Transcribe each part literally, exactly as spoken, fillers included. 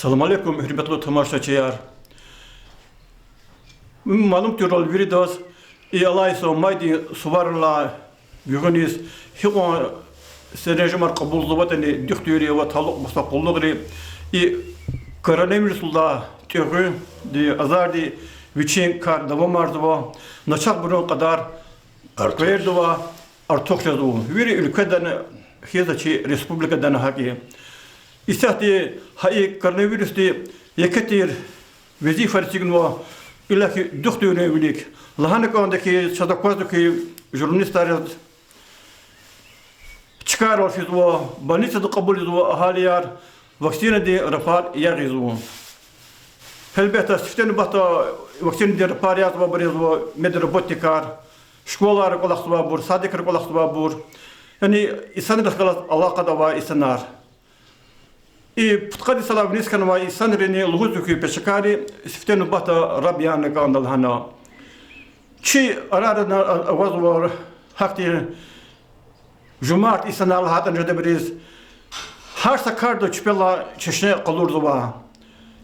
Салам алейкум, гьуьрметлу тамашачияр! Малум тирвал виридаз, и алай йисан майдин суварилай гуьгъуьниз гьикьван серенжемар кьабулзаватӀани, духтурри ва талукь маса къуллугъри и коронавирусдилай тӀегъуьнди, азарди вичин кар давамарзава, начагъбурун кьадар къвердавай артух жезва. Вири уьлкведани хьиз, чи республикадани гьакӀ я. Исятда гьа и коронавирусди еке тир везифайриз эцигнава, иллаки духтуррин вилик. Лагьана кӀанда хьи, чаз аквазва хьи, журналистар яз чкайрал физва, больницада кьабулзава агьалияр, вакцинадин рапар ягъизва. Гьелбетда, сифте нубатда вакцинадин рапар ягъизвайбур язва медработникар, школайра кӀвалахзавайбур, садикра кӀвалахзавайбур, яни инсанрихъ галаз алакъада авай инсанар. И пудкъад йисалай виниз хьанвай инсанрини лугьузва хьи, пешекарри, сифте нубатда раб яна кӀанда лагьана. Чи арада авазва гьахьтин жумарт инсанар лагьайтӀани жедайбуруз, гьар са карда чпелай чешне къалурзава.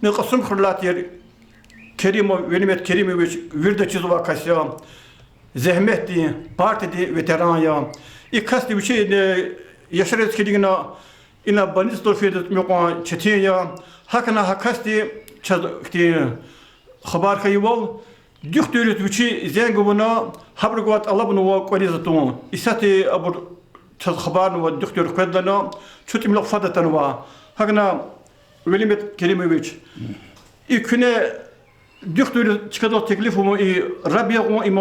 Ни Кьасумхуьрелай тир Керимов Велимет Керимович вирида чизвай кас я, зегьметдин, партиядин ветеран я. И касди вичи яшариз килигна, ина больницадал фида мукьван четин я. ГьакӀна гьа касди чаз хьтин хабар хьайивал, духтурриз вичи зенг авуна, гьабурувай тӀалабнава кӀвализ атун. Исятда абур чаз хабарнава, духтур къведалана, чун тӀимил фад атанва. ГьакӀна, Велимет Керимович, и куьне духтурриз чкадал теклиф авун, и раб ягъун, им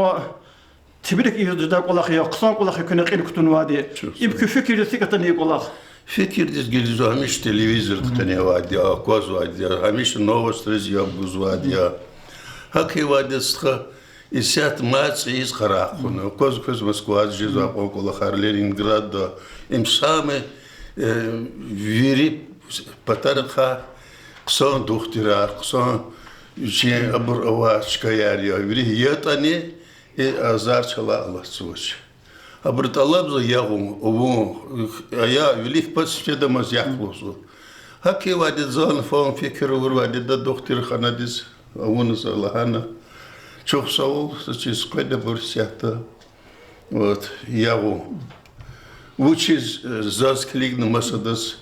тебрик ийиз жедай кӀвалах я, хъсан кӀвалах я куьне кьил кутунвайди. Им куь фикирдиз гьикӀ атана и кӀвалах? Фикирдиз гилизва, гьамиша телевизорда къеневайди я, аквазвайди я, гьамиша новостриз яб гузвайди я. ГьакӀ хьайивайди, стха, исятда мад цӀийиз къарагъ хъувуна, аквазва квез Москвада жезвай кьван кӀвалахар, Ленинградда, им самый, э, вири патарихъай хъсан духтурар, хъсан вичин абур авай чкаяр я, вири ятӀани, и азар чалай алатзавач. Абуру тӀалабзава ягъун, авун, ая вилик пад сифтедамаз яхъ лугьузва. ГьакӀ хьайивайди, зани фан фикир авурвайди я духтурханадиз авуна за лагьана. Чухсагъул, за чиз къведайбур исятда. Вот, ягъун. Вучиз, э, заз килигна масадаз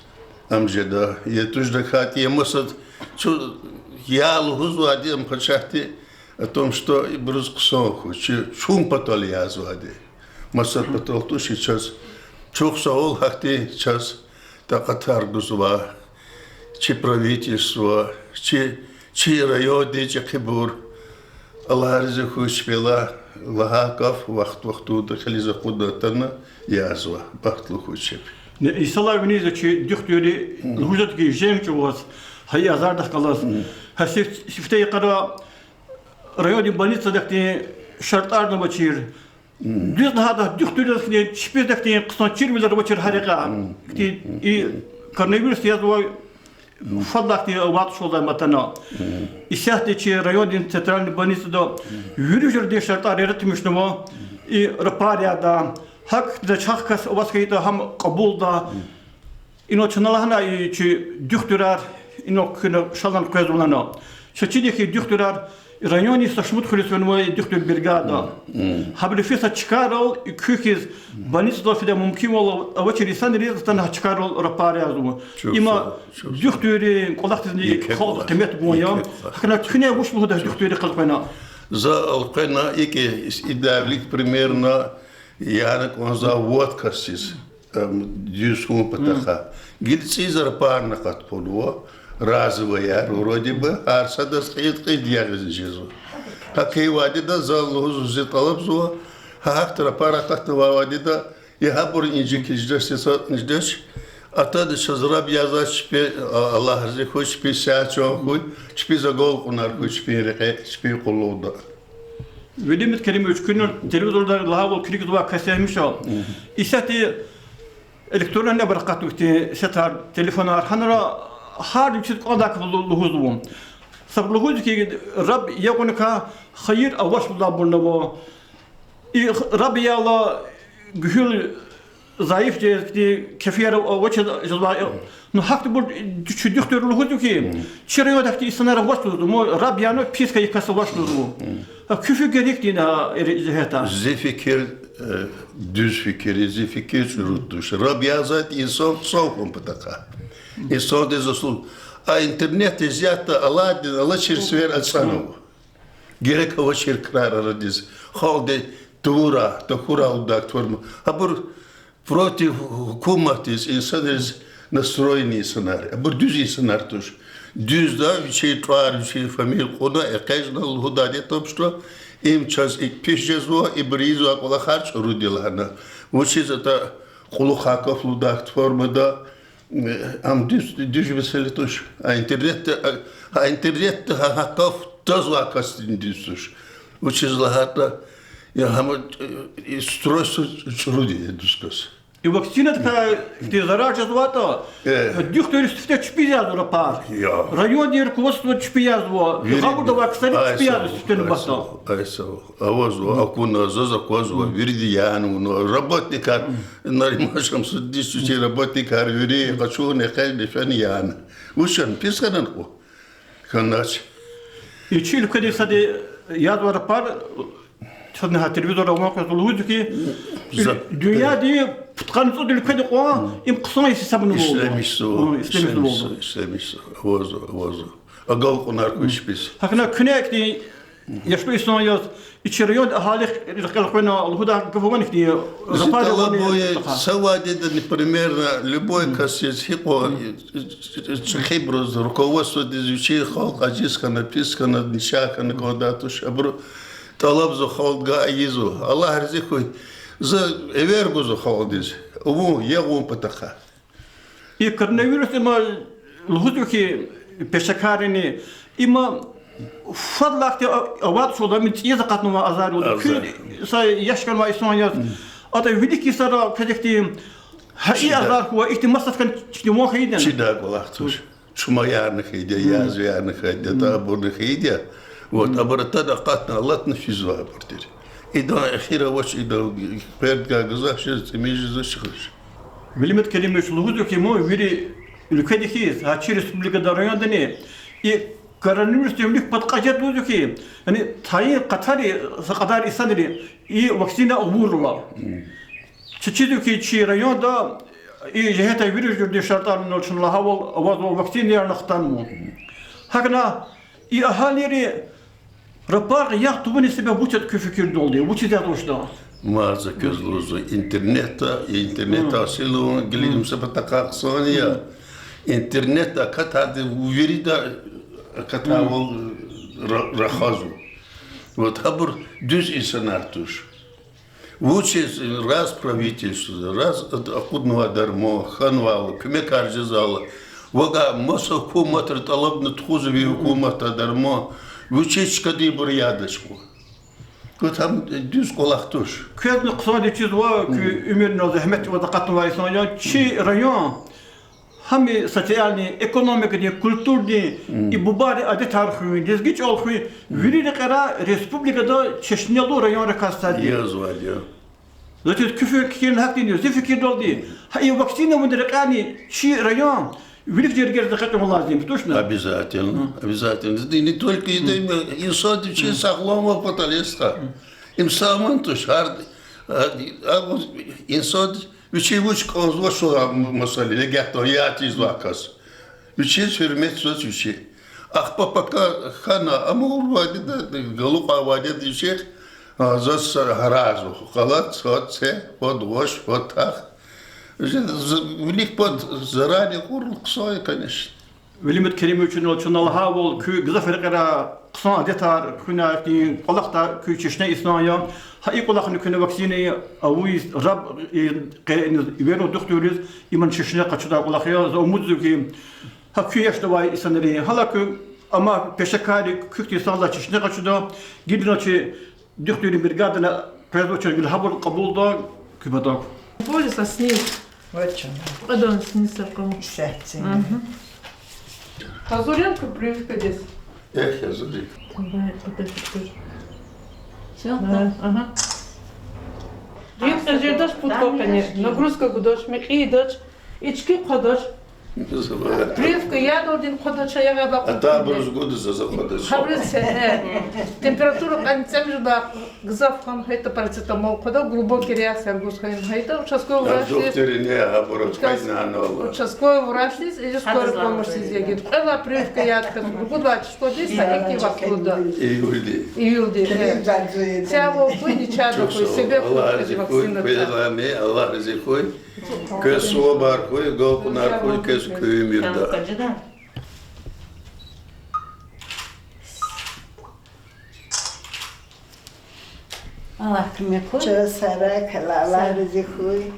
ам жеда, я туш дакӀан я масад, чун я лугьузвайди ам пачагьди, о том, что ибуруз хъсан хьуй, чун патал язавайди. Масад патал туш чаз. Чухсагъул, гьахьтин чаз такьатар гузва чи правительство, чи, чи райондин чӀехибур. Аллагь рази хьуй чпелай, лагьай гаф вахт-вахтунда кьилиз акъудна атана язва, бахтлу хьуй чеб. Йисалай виниз чи духтурри лугьуз жеда хьи, женг чӀугваз, гьа и азардихъ галаз. Гьа сиф-, сифте йикъара райондин больницада ахьтин шартӀарни авачир. Дуьз лагьайтӀа, духтурриз ахьтин чпиз ахьтин хъсан чирвилер авачир гьа рекьяй. Ахьтин и коронавирус язвай фадлай ахьтин вахт шалдай атана. Исятда чи райондин центральный больницада вири жуьредин шартӀар яратмишнава, и рапар яда. ГьакӀ хьтин чахъ кас аваз хьайитӀа, гьам кьабулда. Инал чна лагьана и чи духтурар, инал куьне шалан къвезва лагьана. Ша чида хьи, духтурар районни са шумуд хуьруьз фенва и духтуррин бригада. Гьабуру фиса чкайрал и куь хьиз больницадал фидай мумкинвал авачир инсанриз атана гьа чкайрал рапар язва. Има духтуррин кӀвалахдизни халкьдин къимет гун я. ГьакӀна куьне вуч лугьуда духтуррихъ элкъвена? За элкъвена икӀ, идан вилик примерно яна кӀанзава вад касдиз. Дуьз хьун патахъай. Гила цӀийиз рапарни акъат хьанва, разовыйяр, вроде бы, гьар садаз кьилди-кьилди ягъизни жезва. ГьакӀ хьайивайди я, за лугьуз зи тӀалабзава, гьа гьахьтин рапар акъатнавайди я, и гьабур инжикиз жедач, са жедач, атана чаз раб язва чпи, Аллагь рази хьуй, чпи сят-чан хьуй, чпиз агалкьунар хьуй чпин рекье, чпин къуллугъда. Велимет Керимович, куьне телевизорда лагьайвал килигзавай кас я гьамиша. Исятда электронный абур акъатна хьтин сетар, телефонар, гьанра гьар вичиз кӀандай кас лу-, лугьузва. Сабур лугьуз хьи, раб ягъуникай хайир авач лугьудайбурни ава. И раб яла гуьгьуьл зайиф жез, ихьтин кефияр авачиз жезвай. Ну, гьахьтинбур чи духтурри лугьузва хьи, чи районда ихьтин инсанар авач лугьузва, мо раб яна пис хьайи кас авач лугьузва. Гьа куь фикир гьихьтин я, э, жигьетдай? Зи фикир, э, дуьз фикир я, зи фикир чӀуру туш. Раб язавайди инсан хъсан хьун патахъай. Инсандиз аслу, а интернетда исятда алайди алачир сивер ацӀанва. Герек авачир крар арадиз. Халкьди тавурай, тахьурай лугьудай форма. Абур против гьукуматдиз инсанриз настроенный инсанар. Абур дуьз инсанар туш. Дуьзда вичин тӀвар, вичин фамилия кьуна, экъечӀна, лугьудайди тапшура, им чаз икӀ пис жезва, ибур ийизвай кӀвалахар чӀуру я лагьана. Вучиз ятӀа кьулухъай гаф лугьудай формада, э, ам дуьз, дуьз месэла туш. А интернетда, а, а интернетда гьа, гьа гаф твазвай касдини дуьз туш. Вучиз лагьайтӀа, я гьам, э, устройство чӀуру я, дуьз кас. И вакцинадикай ихьтин зарар жезвайтӀа, духтурри сифте чпи язва рапар. Райондин руководство чпи язва. Гъавурда авай ксари чпи язва сифте нубатда. Авазва, акуна, заз аквазва, вирида яна авуна. Работникар, Нариман Шамсудинович, вичин работникар вири къачуна, экъечӀна фена яна. Вуч яна, пис хьанани кьван? Хьанач. И чи уьлкведа сад язва рапар, садни гьа телевизорда ван къвезва, лугьузва хьи, дуьньядин пудкъанни цӀуд уьлкведа кьван им хъсан йис гьисабнавалда. Исламизмзава, исламизмзава. Авазва, авазва. Агалкьунар хьуй чпиз. ГьакӀ хьана куьне ихьтин яшлу инсан яз, и чи районда агьалийрихъ галкьунар лугьудай гаф авани хьтин? Зи тӀалаб я, са вадидани, примерно, любой касдиз гьикьван чӀехибуруз, руководстводиз вичин халкь азиз хьана, пис хьана, начагъ хьана кӀандай туш, абуру тӀалабзава, халкьдивай ийизва. Аллагь рази хьуй, за эвер гузва халкьдиз авун, ягъун патахъай. И коронавирус, има, лугьузва хьи, пешекаррини, има фадлахъди авайди чӀавуз, ам цӀийиз акъатнавай азарлуди. Куьн са яш хьанвай инсан яз, атӀа вилик йисара квез ихьтин, гьа и азар хьуй, ихьтин маса хьана чна ван хьайидани? Чидай кӀвалах туш. Чумаярни хьайиди я, язвиярни хьайиди я, тӀа абурни хьайиди я. Вот, абур атана акъатна, алатна физвайбур тир. Идан эхир авач, идан квердгай гзаф жез, тӀимил жезвач хьи. Велимет Керимович, лугьузва хьи, ма вири уьлкведа хьиз, гьа чи республикада, райондани и коронавирусдин вилик пад кьаз жеда лугьузва хьи, яни тайин къатари, са кьадар инсанри и вакцина авурла. Чаз чизва хьи, чи районда и жигьетдай вири жуьредин шартӀарни чна лагьайвал авазва, вакцинаярни хтанва. ГьакӀ хьана и агьалийри рапарихъ ягъ тавунин себеб вуч ятӀа куь фикирдалди, вучиз ятӀа вучда? Ма за квез лугьузва, интернетда, интернет гьасил авун гила им са патахъай хъсан я. Интернетда акатайди вирида акатайвал ра-, рахазва. Вот гьабур дуьз инсанар туш. Вучиз раз правительство, раз акъуднавай дарман, хьанвайла, куьмекар жезвайла, вавай маса гьукуматра тӀалабна тухузва ви гьукуматдай дарман, вучиз чкадинбур ядач кьван? Вот гьам дуьз кӀвалах туш. Квезни хъсандиз чизва, куь уьмуьрни зегьмет чӀавуз акъатнавай инсан я, чи район гьам и социальный, экономикадин, культурадин, и бубайрин адетар хуьн, лезги чӀал хуьн, вири рекьера республикада чешнелу районрикай сад я. Язвайди я. Заз чиз куь фикирни гьахьтинди я, зи фикирдалди, гьа и вакцина авунин рекьяйни чи район вилик жергейриз экъечӀун лазим я, тушни? Обязательно, обязательно. Не только инсанди вичин сагъламвал патал, я стха. Им сагъламвал туш, гьар, а, а, инсанди вичи вуч кӀанзавач, масала, ягьайтӀа ятӀа ийизвай кас. Вичиз гьуьрметзавач вичи. Ахпа пака хьана, амма авурвайди я, галукьайвайди я вичи, а, заз са гьарайзава. Халат, са це, фад гъваш, фад тах. Вилик пад зарарни кьурла хъсан я, конечно. Велимет Керимович, чна лагьайвал, куьн гзаф рекьера хъсан адетар хуьнай, куьн кӀвалахдай куьн чешне инсан я. Гьа и кӀвалахни куьне вакцина авуниз, раб, и, къе-, иниз, эверун духтурриз, иман чешне къачудай кӀвалах я. За умудзава хьи, гьа куь яшда авай инсанри, гьала куь, амай пешекарри, куь хьтин инсанзаз чешне къачуда, гила чи духтуррин бригадани къвезва, чаз гила гьабур кьабулда, куь патав. Полис, а сниз? Вот чё. Адан сниз акъум. Исятда. Гьазур я куь прививкадиз? Эхь, гьазур я. Давай, подожди, подожди. Всё, да? Ага. Рикӏ Жедач пуд кьве къене, нагрузка гудач, мекьи дач, ички хъвадач. Прививка ядалди хъвадач, ягъада. Атайбуруз гуда, заз акъвадач. Гьабуруз се, э, температура кьван цӀемуьжуьда гзаф хьун гьайитӀа, парацетамол хъвада, глубокий реакция гуз хьун гьайитӀа, участковый врач. Духтурни гьабуруз кьве нана ала. Участковый врачдиз или скорой помощьдиз ягид. Кьвела прививка яд хьиз, ругуд лагьай числодиз са икӀ вахтунда. Июлди. Июлди, э. Сяво хьуй, ничада хьуй, себеб хьуй, вакцина. Аллагь рази хьуй, квез сувабар хьуй, галкӀунар хьуй, квез куь уьмуьрда. Аллагь куьмек хьуй. Чан сагърай, кала, Аллагь рази хьуй.